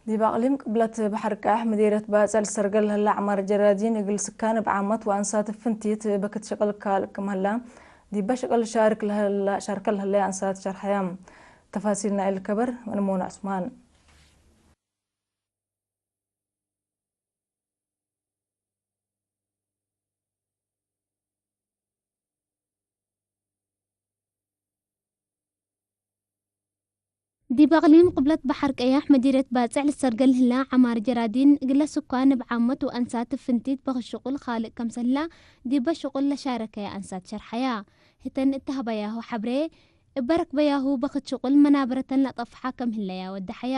ዲብ ኣቕሊም ቅብለት ባሕር ቀያሕ መዲረት ባጽዕ ልሰርገል ለህላ ዓማር ጀራዲን እግል ስካን እብ ዓመት ወኣንሳት ፍንቲት በክት ሽቅል ካልቅ ክም ህላ ዲበ ሽቅል ሻርክ ለህላ ሻርከል ለህላ ኣንሳት ሸርሐያ። ተፋሲልና ኢልከበር መንሞን ዑስማን። ዲብ ኣቕሊም ቅብለት ባሕር ቀያሕ መዲረት ባጽዕ ልሰርገል ህላ ዓማር ጀራዲን እግለ ስኳን እብ ዓመት ወኣንሳት ፍንቲት በክት ሽቁል ካልቅ ከምሰላ ዲበ ሽቁል ለሻረከያ ኣንሳት ሸርሐያ። ህተን እተህበያሁ ሐብሬ እበረክበያሁ በክት ሽቁል መናበረተን ለጠፍሓ ከም ህለያ ወደሐያ።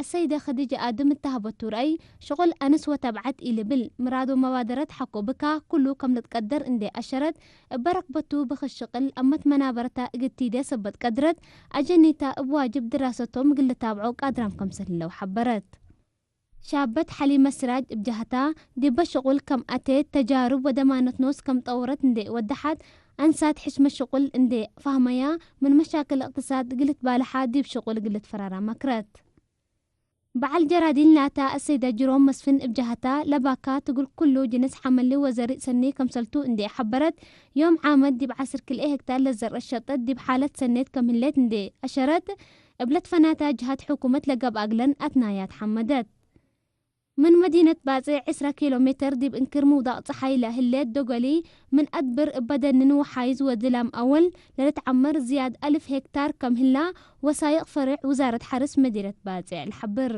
ኣሰይደ ኸዲጀ ኣድም እተህበቱ ረአይ ሽቁል ኣንስ ወተብዓት ኢልብል ምራድ ወመባደረት ሐኮ ብካ ኩሉ ከም ልትቀደር እንዴ ኣሸረት እበረክበቱ በክት ሽቅል ኣመት መናበረታ እግቲደ ሰበት ቀድረት ኣጀኒታ እብ ዋጅብ ድራሰቶም እግል ልታብዖ ቃድራም ከምሰል ህለው ሐበረት። ሻበት ሐሊመ ስራጅ እብ ጀህታ፣ ዲበ ሽቁል ከም ኣተየት ተጃርብ ወደማነት ኖስ ከም ጠውረት እንዴ ወደሓት፣ ኣንሳት ሕሽመ ሽቁል እንዴ ፋህመያ፣ ምን መሻክል እቅትሳድ እግል ልትባልሓ ዲብ ሽቁል እግል ልትፈራራ መክረት። በዓል ጀራዲን ላታ ኣሰይደ ጅሮም መስፍን እብ ጀህታ፣ ለባካ ትግል ኩሉ ጅንስ ሐመሊ ወዘሪእ ሰኒ ከምሰልቱ እንዴ ሐበረት፣ ዮም ዓመት ዲብ ዐስር ክልኤ ሄክታር ለዘርእ ሸጠት ዲብ ሓለት ሰኔት ከም ህሌት እንዴ ኣሸረት፣ እብ ለትፈናታ ጅሃት ሕኩመት ለገብእ እግለን ኣትናያት ሐመደት። ምን መዲነት ባጽዕ ዕስራ ኪሎ ሜትር ዲብ እንክር ምውዳቕ ጸሓይ ለህሌት ዶገሊ፣ ምን ኣድብር እበ ደንን ወሓይዝ ወድላም ኣወል ለልትዓመር ዝያድ ኣልፍ ሄክታር ከም ህላ ወሳይቅ ፈርዕ ውዛረት ሐርስ መዲነት ባጽዕ ለሐብር።